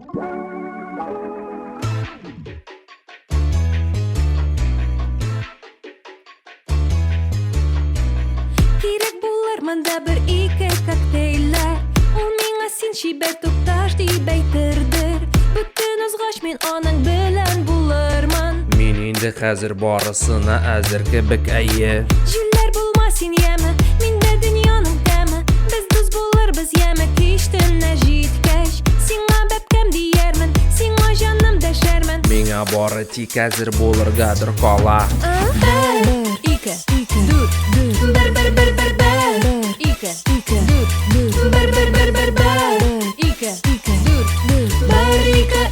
Кирәк булыр монда бер ике коктейльләр. Ул миңа син чибәр тукташ дип әйтердер. Бөтен узгач мин аның белән булырмын. Мин инде хәзер барысына әзер кебек, әйе. Җүләр булма син, яме, миндә дөньяның тәме. Без дус булырбыз, яме, кич төннә җиткәч. Сиңа бәбкәм диярмен, сиңа җаным дәшәрмен. Миңа бары тик әзер булыргадыр кала. Бер, ике, дүрт, бер, бер, бер, бер, бер, ике, дүрт, бер, бер, бер, бер, бер, ике, дүрт, бер, ике.